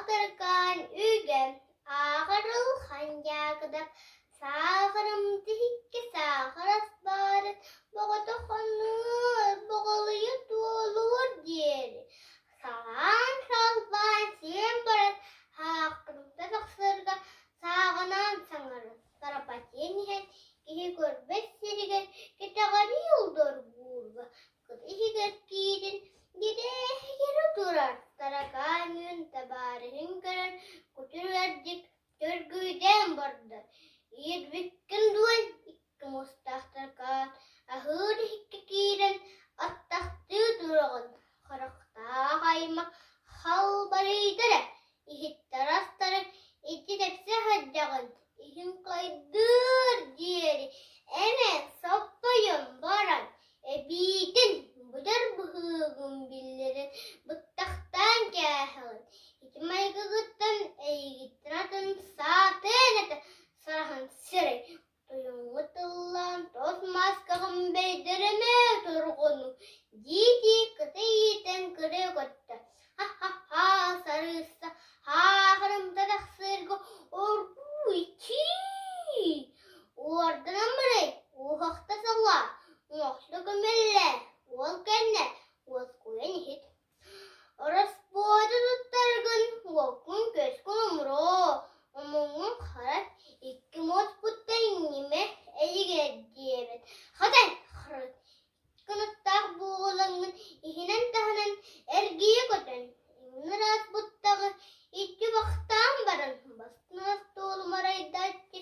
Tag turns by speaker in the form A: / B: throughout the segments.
A: Таракаан үгэм, ааҕарыл ханньаакыдап, сааҕырым тиһиккэ саахар ас баарын боҕото хонуур, боҕолуйа туолуор диэри салаан-салбаан сиэн баран хаахтымта тахсарга сааҕынаан саҥарар. Тарапатиан иһэн киһи көрбөт сиригэр кэтэҕэрии олдоргуурга Кыт иһигэр киирин дириэһигэр турар таракаан үөн табаарыһын көрөн кутуругардык төргүүдээн барда. Иирбиккин дуо икки муостаах таракаан аһыыр иһиккэ киирэн аттахтыы тураҕын харахтаах аймах халбарыйда эрэ иһиттэр астары ити тэпсэ сылдьаҕын иһин хайдыыр диэри эмэ соппойон баран эбиитин быдьар быһыыгын биллэрэн быттахтаан кээһэҕин ити майгыгыттан эйигиттэн атын саатыан этэ сараһан сирэй Тойоҥҥо тыллаан тос мааскаҕын бэйдэрэмэ торҕону дии-дии кытай иитэн кырыы көттө. Ха-ха-ха, сарыысса, хаахырымта тахсыырга оргууй чии! Уорданан барай, уоһахта салаа, уҥуохта көмөллөө, уол кэннэ уоскуйан иһит. Ороспуота туттаргын уоккун-күөскүн умуруо, омуҥҥун харат, икки муоспуттан иҥнимэ эйигэр диэбит. Хатай, харат, икки кынаттаах буолаҥҥын иһинэн-таһынан эргийэ көтөн, иҥнэр ааспыттаҕы икки бахтаан баран, бастыҥ остуолу марайдааччы,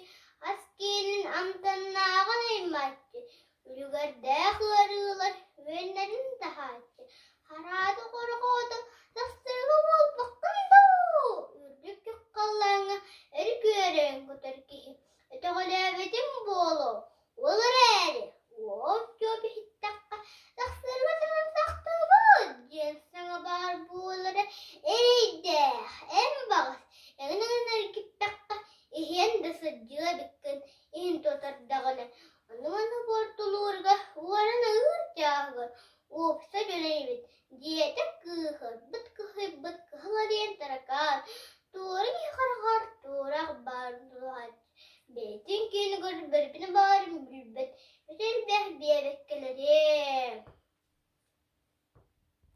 A: ас киэлин амтаннааҕын аймааччы, Үлүгэрдээх ыарыылар үөннэрин таһааччы, хараата хорҕоото тахсарга буолбаккын дуу, үрдүк күөх халлааҥҥа өрүкүөрэн көтөр киһи өтөҕөлөөбүтүм буолуо, ол эрээри уол-чуоп иһиттэххэ тахсарга таһан сахтыбыт диэн саҥа баар буолара эрэйдээх, эн баҕас эҥин-эҥин эргиппэххэ иһиэн да сылдьыа эбиккин иһин тутардаҕына Ону-маны буортулуурга уоран аһыыр чааһыгар уопсай дьон эбит, диэтэ кыыһырбыт кыһыйбыт кыһыл эриэн таракаан.